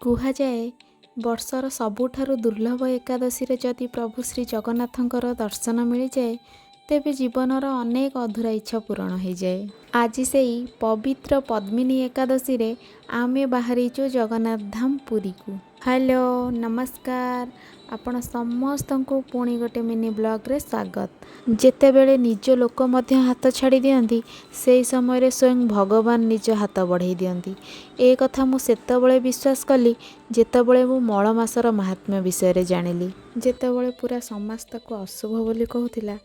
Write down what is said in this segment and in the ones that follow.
କୁହାଯାଏ, ବର୍ଷର ସବୁଠାରୁ ଦୁର୍ଲଭ ଏକାଦଶୀରେ ଯଦି ପ୍ରଭୁ ଶ୍ରୀ ଜଗନ୍ନାଥଙ୍କର ଦର୍ଶନ ମିଳିଯାଏ, ତେବେ ଜୀବନର ଅନେକ ଅଧୁରା ଇଚ୍ଛା ପୂରଣ ହୋଇଯାଏ। ଆଜି ସେଇ ପବିତ୍ର ପଦ୍ମିନୀ ଏକାଦଶୀରେ ଆମେ ବାହାରିଛୁ ଜଗନ୍ନାଥ ଧାମ ପୁରୀକୁ। ହ୍ୟାଲୋ, ନମସ୍କାର। ଆପଣ ସମସ୍ତଙ୍କୁ ପୁଣି ଗୋଟେ ମିନି ବ୍ଲଗ୍ରେ ସ୍ୱାଗତ। ଯେତେବେଳେ ନିଜ ଲୋକ ମଧ୍ୟ ହାତ ଛାଡ଼ି ଦିଅନ୍ତି, ସେହି ସମୟରେ ସ୍ୱୟଂ ଭଗବାନ ନିଜ ହାତ ବଢ଼େଇ ଦିଅନ୍ତି। ଏ କଥା ମୁଁ ସେତେବେଳେ ବିଶ୍ୱାସ କଲି, ଯେତେବେଳେ ମୁଁ ମଳ ମାସର ମାହାତ୍ମ୍ୟ ବିଷୟରେ ଜାଣିଲି। ଯେତେବେଳେ ପୁରା ସମାଜ ତାକୁ ଅଶୁଭ ବୋଲି କହୁଥିଲା,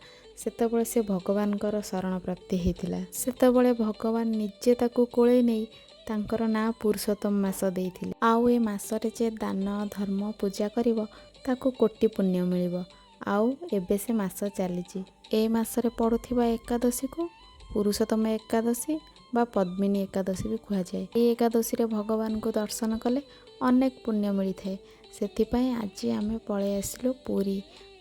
ସେତେବେଳେ ସେ ଭଗବାନଙ୍କର ଶରଣ ପ୍ରାପ୍ତି ହେଇଥିଲା। ସେତେବେଳେ ଭଗବାନ ନିଜେ ତାକୁ କୋଳେଇ ନେଇ ତାଙ୍କର ନାଁ ପୁରୁଷୋତ୍ତମ ମାସ ଦେଇଥିଲେ। ଆଉ ଏ ମାସରେ ଯେ ଦାନ, ଧର୍ମ, ପୂଜା କରିବ, ତାକୁ କୋଟି ପୁଣ୍ୟ ମିଳିବ। ଆଉ ଏବେ ସେ ମାସ ଚାଲିଛି। ଏ ମାସରେ ପଡ଼ୁଥିବା ଏକାଦଶୀକୁ ପୁରୁଷୋତ୍ତମ ଏକାଦଶୀ ବା ପଦ୍ମିନୀ ଏକାଦଶୀ ବି କୁହାଯାଏ। ଏହି ଏକାଦଶୀରେ ଭଗବାନଙ୍କୁ ଦର୍ଶନ କଲେ ଅନେକ ପୁଣ୍ୟ ମିଳିଥାଏ। ସେଥିପାଇଁ ଆଜି ଆମେ ପଳେଇ ଆସିଲୁ ପୁରୀ।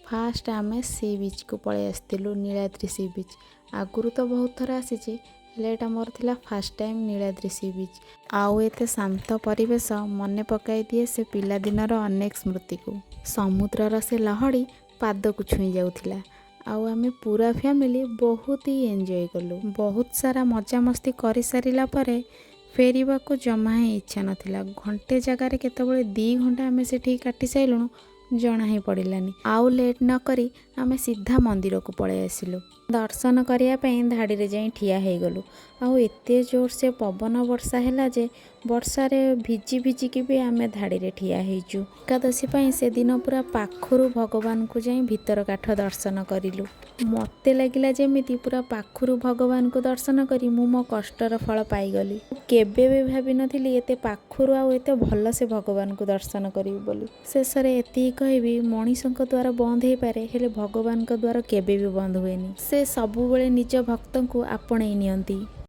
ଫାଷ୍ଟ ଆମେ ସି ବିଚ୍କୁ ପଳେଇ ଆସିଥିଲୁ, ନୀଳାଦ୍ରି ସି ବିଚ୍। ଆଗରୁ ତ ବହୁତ ଥର ଆସିଛି, ହେଲେ ଏଇଟା ମୋର ଥିଲା first time Niladri sea beach. ଆଉ ଏତେ ଶାନ୍ତ ପରିବେଶ ମନେ ପକାଇ ଦିଏ ସେ ପିଲାଦିନର ଅନେକ ସ୍ମୃତିକୁ। ସମୁଦ୍ରର ସେ ଲହଡ଼ି ପାଦକୁ ଛୁଇଁ ଯାଉଥିଲା ଆଉ ଆମେ ପୁରା ଫ୍ୟାମିଲି ବହୁତ ହି ଏନ୍ଜୟ କଲୁ। ବହୁତ ସାରା ମଜାମସ୍ତି କରିସାରିଲା ପରେ ଫେରିବାକୁ ଜମା ହିଁ ଇଚ୍ଛା ନଥିଲା। ଘଣ୍ଟେ ଜାଗାରେ କେତେବେଳେ 2 ଘଣ୍ଟା ଆମେ ସେଠି କାଟି ସାରିଲୁଣୁ, ଜଣା ହିଁ ପଡ଼ିଲାନି। ଆଉ ଲେଟ୍ ନ କରି ଆମେ ସିଧା ମନ୍ଦିରକୁ ପଳେଇ ଆସିଲୁ। ଦର୍ଶନ କରିବା ପାଇଁ ଧାଡ଼ିରେ ଯାଇ ଠିଆ ହେଇଗଲୁ। ଆଉ ଏତେ ଜୋରସେ ପବନ ବର୍ଷା ହେଲା ଯେ ବର୍ଷାରେ ଭିଜି ଭିଜିକି ବି ଆମେ ଧାଡ଼ିରେ ଠିଆ ହେଇଛୁ। ଏକାଦଶୀ ପାଇଁ ସେଦିନ ପୁରା ପାଖରୁ ଭଗବାନଙ୍କୁ ଯାଇ ଭିତର କାଠ ଦର୍ଶନ କରିଲୁ। ମୋତେ ଲାଗିଲା ଯେମିତି ପୁରା ପାଖରୁ ଭଗବାନଙ୍କୁ ଦର୍ଶନ କରି ମୁଁ ମୋ କଷ୍ଟର ଫଳ ପାଇଗଲି। କେବେ ବି ଭାବିନଥିଲି ଏତେ ପାଖରୁ ଆଉ ଏତେ ଭଲସେ ଭଗବାନଙ୍କୁ ଦର୍ଶନ କରିବି ବୋଲି। ଶେଷରେ ଏତିକି କହିବି, ମଣିଷଙ୍କ ଦ୍ୱାର ବନ୍ଦ ହେଇପାରେ, ହେଲେ ଭଗବାନଙ୍କ ଦ୍ୱାର କେବେ ବି ବନ୍ଦ ହୁଏନି। ସେ ସବୁବେଳେ ନିଜ ଭକ୍ତଙ୍କୁ ଆପଣେଇ ନିଅନ୍ତି।